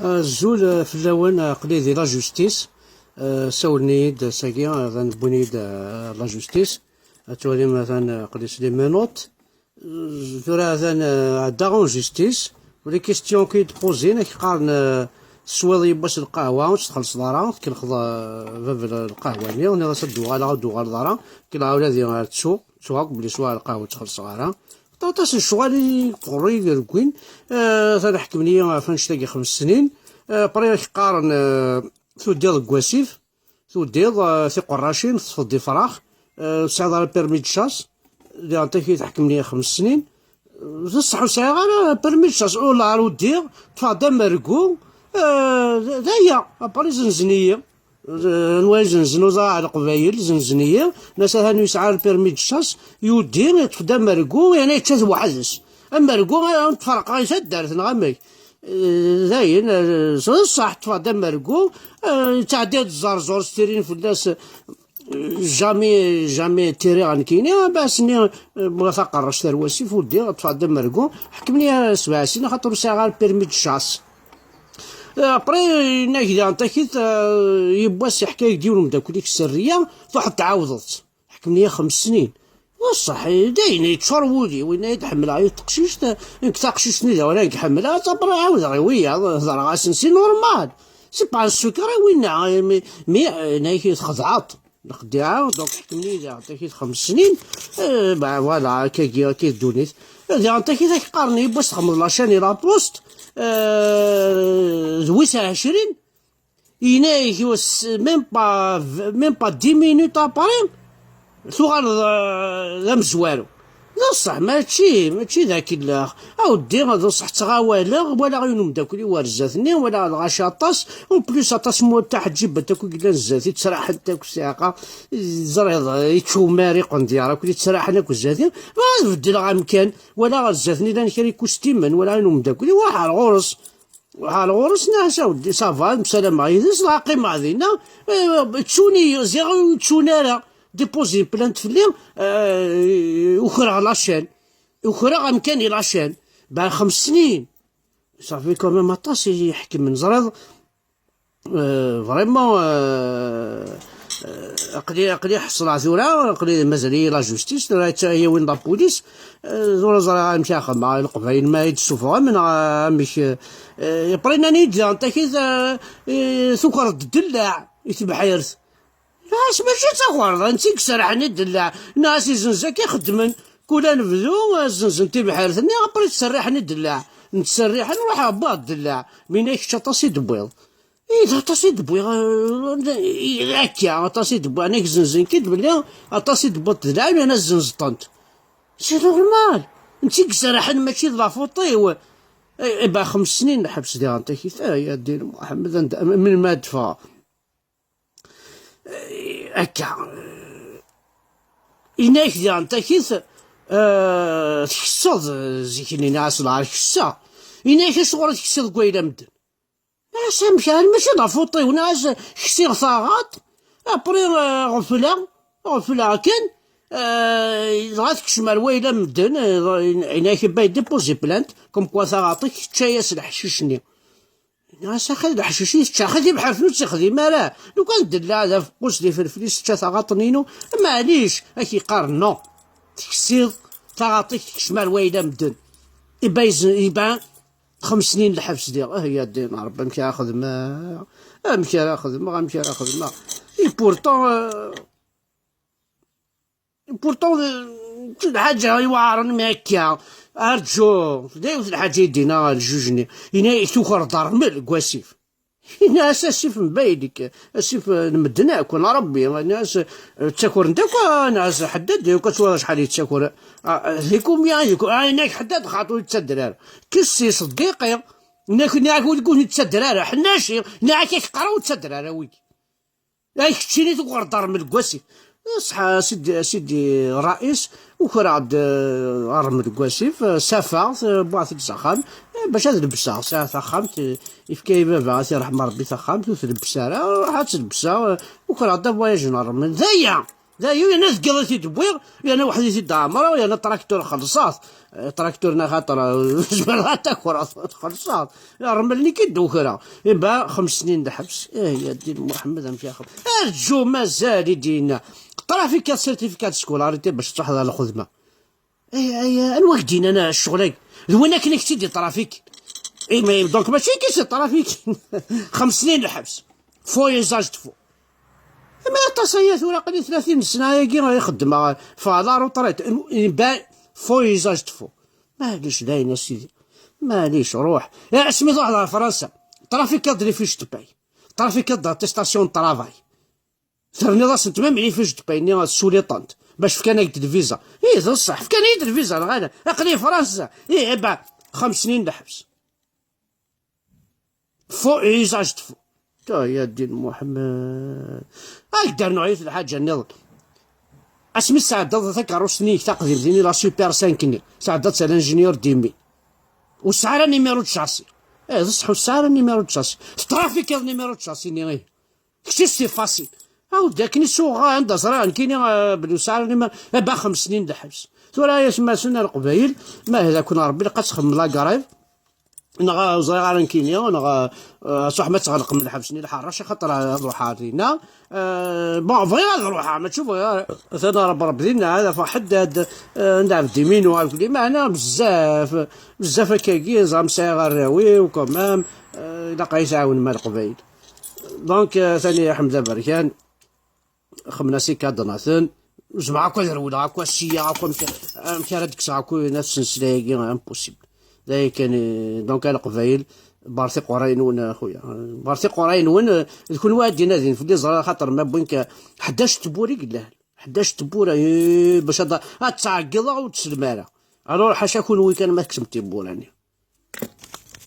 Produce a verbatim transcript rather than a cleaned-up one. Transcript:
Azul, eh, fell-awen, eh, aql-i di la justice. Eh, sawlen-iyi-d ass-agi, eh, atan wwin-iyi-d, eh, la justice. Ad twalim, eh, atan, eh, aql-i s les menottes. Eh, tura atan, eh, ɛeddaɣ en justice. Ula question ki d-pozin, ak qqaren, eh, teswiḍ yiwwas lqahwa, ur tt-txellṣeḍ ara, tkelxeḍ, eh, bab lqahwa-nni, nniɣ-as ad d-uɣaleɣ, ur d-uɣaleḍ ara, kelleɣ ula di ar ttuɣ, ttuɣ akk belli swiɣ lqahwa ur tt-xellṣeɣ ara. Aṭas n ccɣel i qerru i d-reggwin, eh, atan ḥekmen-iyi ɣef annect-agi xems snin. Eh, après ak qqaren, eh, tuddiḍ deg wasif, tuddiḍ, eh, tiqerracin, teṭṭfeḍ-d ifrax, eh, ur tesɛiḍ ara permis de chasse, diɣen takit ḥekmen-iyi xems snin. D ṣṣeḥ ur sɛiɣ ara permis de chasse, ur la ur ddiɣ, ṭṭfeɣ-d amergu, eh, d, d aya, après zenzen-iyi. Eh, anwa i zenzen? Ur ẓriɣ, Leqbayel zenzen-iyi. Nnas atan ur yesɛi ara permis de chasse, yudi, yeṭṭef-d amergu, yerna yečča-t weḥd-s. Amergu, eh, ur t-ferqeɣ i taddart, neɣ amek? Eh, dayen, eh, s ṣṣeḥ ṭṭfeɣ-d amergu, eh, yettɛeddi-d Zerzuṛ s tirin fell-as, eh, jamais, jamais tiriɣ nekkini, ah, bas-nni, eh, bɣa taqerract ar wasif, ur ddiɣ, ṭṭfeɣ-d amergu, ḥekmen-iyi sebɛa snin, axaṭer ur sɛiɣ ara permis de chasse. Eh, après, yenna-k diɣen takit, eh, yiwwas iḥka-yak-d yiwen umeddakel-ik sserriya, truḥeḍ tɛawdeḍ-tt. Ḥekmen-iyi xems snin. D ṣṣeḥ, dayen yeččur wul-iw, yenna-yi-d ḥemmleɣ yiwet teqcict, nekk taqcict-nni d awal ay ḥemmleɣ, après ɛawdeɣ i wiyaḍ, hedreɣ-asen, c'est normal. C'est pas un secret, winna, mais, mais, euh, yenna-yak txedɛeḍ. Lexdiɛa, donc ḥekmen-iyi diɣen takit xems snin, eh, bah, voilà, akkagi, akkagi ddunit. Eh, diɣen takit ak qqaren yiwwas txedmeḍ la chaîne et la poste, eh, d wis ɛecrin, yenna-yak, même pas, même pas dix minutes après, tuɣaleḍ, eh, d amezwaru. D ṣṣeḥ, mačči, mačči d akellax. A weddi, d ṣṣeḥ, ttɣawaleɣ, walaɣ yiwen umeddakel-iw ar zdat-nni, walaɣ lɣaci aṭas, en plus aṭas n taḥeǧǧibat akk i yellan zdat-i, ttraḥent akk ssiɛqa, ẓriɣ, ičumar iqendyar akk i ttraḥen akk zdat-i, bɣiɣ ad beddleɣ amkan, walaɣ ar zdat-nni llan kra ikustimen, walaɣ yiwen umeddakel-iw, ruḥeɣ ar ɣur-s, ruḥeɣ ar ɣur-s, nniɣ-as a weddi, ça va, msalameɣ yid-s, dɣa qqimeɣ dinna, eh, ttun-iyi, ziɣ ur ttun ara, déposer plainte fell-i, eh, ukreɣ la chaîne. Ukreɣ amkan i la chaîne. Beɛd xems snin. Ça fait quand même aṭas i yi-ḥekmen. Ẓriɣ, euh, vraiment, euh, euh, aql-i, aql-i ḥeṣleɣ tura, aql-i mazal-iyi la justice, tura yettawin la police, euh, tura ẓriɣ amek ara xedmeɣ, Leqbayel ma i d-ssufɣen, neɣ amek, euh, après nnan-iyi-d diɣen takit, euh, euh, tukreḍ-d ddellaɛ i tebḥirt. Nniɣ-as mačči d takerḍa, netta i iserrḥen i ddellaɛ. Nniɣ-as izenza akka i xeddmen. Kul anebdu, eh, zzenzen tibḥirt-nni, après ttserriḥen i ddellaɛ. Nettserriḥen, ruḥeɣ wwiɣ ddellaɛ. Mi yenna-k kečč aṭas i d-wwiḍ. I d aṭas i d-wwiɣ, eh, akka, aṭas i d-wwiɣ. Nekk zenzen-k-id belli aṭas i d-wwiḍ ddellaɛ, yerna zzenzeḍ-tent. C'est normal. Netta i iserrḥen, mačči d la faute-iw. Eh, eh, ben, xems snin lḥebs diɣen takit, eh, ya ddin Muḥemmed, anda, melmi ad d-ffɣeɣ? Akka. Yenna-yak diɣen takit, eh, tkesseḍ, zik-nni nniɣ-as lɛar kesseɣ. Yenna-yak acuɣer i tkesseḍ deg wayla medden? Nniɣ-as amek, ah, mačči d la faute-iw, nniɣ-as ksiɣ taɣaṭ, après, eh, ɣefleɣ, ɣefleɣ kan, eh, dɣa tekcem ar wayla medden, eh, yenna-yak ben déposer plainte, comme quoi taɣaṭ-ik tečča-yas leḥcic-nni. Nniɣ-as axi d leḥcic i tečča, axi tibḥirt ur tt-ixdim ara. Lukan ddellaɛ d afeqqus d ifelfel i tečča taɣaṭ-nni-inu, maɛlic, ad k-yeqqar non. Teksiḍ taɣaṭ-ik tekcem ar wayla medden. Iba izen-, iba xems snin lḥebs diɣ. Ah, ya ddin Ṛebbi, amek ara xedmeɣ? Amek ara xedmeɣ? Amek ara xedmeɣ? Et pourtant, euh, Pourtant, d, d lḥaǧa iweɛren mi akka. Arǧu, d yiwet lḥaǧa i d-yenna lǧuj-nni. Yenna-ak tuker-d rrmel deg wasif. Yenna-as asif n baylek, asif n medden akk, n Ṛebbi. Yenna-as, ttakuren-d akk, ah, yenna-as Ḥeddad, akk ad twaliḍ acḥal yettaker. Ah, di combien, di co-, ah, yenna-ak Ḥeddad xaṭu ur yettader ara. Kessi, ṣeddiqi, yenna-ak, yenna-ak ur yettader ara. Ḥennaci, yenna-ak ak qqareɣ ur yettader ara wigi. Ay keččini tuɣeḍ-d rrmel deg wasif. Ṣṣeḥ, a sidi, a sidi ṛṛayes, ukreɣ-d, eh, rrmel deg wasif, eh, safeɣ-t, eh, wwiɣ-t-id s axxam, eh, bac ad lebseɣ. Sɛiɣ taxxamt, eh, yefka-yi baba, ad t-yerḥem Ṛebbi, taxxamt, ur tlebbes ara, ruḥ ad tlebbseɣ, eh, ukreɣ-d abwayaj n rrmel. D aya! D ayu, yerna deg yiḍ i t-id-wwiɣ, yerna weḥd-i t-id-ɛemreɣ, yerna traktur xelṣeɣ-t. Eh, traktur-nni axaṭer, eh, zemreɣ ad t-akreɣ, xelṣeɣ-t. Rmel-nni i d-ukreɣ. Iba xems snin d lḥebs. Eh, ya ddin Muḥemmed, amek axem-, rǧu, mazal i d-yenna. Ṭrafik, certificat de scolarité bac truḥeḍ ɣer lxedma. Eh, eh, anwa i k-d-yennan ccɣel-agi? D win akken i k-tt-id-iṭrafik. Eh, mais donc mačči akka i s-iṭrafik. Xems snin lḥebs. Faux usage de faux. Ma aṭas aya tura, aql-i tlatin sna-agi i xeddmeɣ, ffɣeɣ la retraite, iban faux usage de faux. Maɛlic, dayen a sidi, maɛlic, ruḥ. Eh, asmi truḥeḍ ɣer Fransa, trafikiḍ-d les fiches de paie, trafikiḍ-d attestation de travail, terniḍ-asent même les fiches de paie-nni tessuliṭent bac fkan-ak-d lviza. Ih, d ṣṣeḥ, fkan-iyi-d lviza, neɣ ala, aql-i Fransa. Ih, iban, xems snin lḥebs. Faux usage de faux. Ta ya ddin Muḥemmed. Ak d-rnuɣ yiwet lḥaǧa nniḍen. Asmi tesɛeddaḍ takeṛṛust-nni-ik taqdimt-nni, la Super cinq-nni, tesɛeddaḍ-tt à l'ingénieur dimi. Ur tesɛi ara numéro de châssis. Eh, d ṣṣeḥ, ur tesɛi ara numéro de châssis. Tetrafikiḍ numéro de châssis-nni, ih. Kečč c'est facile. Awd akken i suɣeɣ anda ẓriɣ nekkini, eh, belli ur tesɛi ara numéro, eh, ba xems snin d lḥebs. Tura ay asmasen a Leqbayel, ma hda-ken Rebbi, ilaq ad txemmem la grève. Neɣ, eh, ur ẓriɣ ara nekkini, neɣ, eh, eh, ṣuḥ ma tɣelqem lḥebs-nni lḥeṛṛac, axaṭer ad ruḥeɣ ar dinna. Eh, bon, bɣiɣ ad ruḥeɣ, mačči bɣiɣ ara. Atan Ṛebb, Ṛebb dinna, ad afeɣ ḥedd, ad, eh, ad nɛebd iminu, akli, meɛna bezzaf, bezzaf akkagi, ẓer, sɛiɣ arraw-iw, quand même, eh, ilaq ad yi-tɛawnem a Leqbayel. Donc, eh, tani ḥmed aberkan. Xemna si kaḍnaten. Zemreɣ akk ad rewleɣ, akk ad siyyaɣ, akk amek, amek ara d-kkseɣ akk nafsensla-agi, impossible. D aya kan, eh, donc, a Leqbayel, bar tiqura-nwen, a xuya. Bar tiqura-nwen, eh, d kunwi ad d-inadin fell-i, ẓriɣ, axaṭer ma wwin-k ḥdac tewwura i yellan. Ḥdac tewwura, eh, bac ad, ad ttɛeggiḍeɣ ur teslem ara. Alors, ḥaca kunwi kan ma tkesem tiwwura-nni.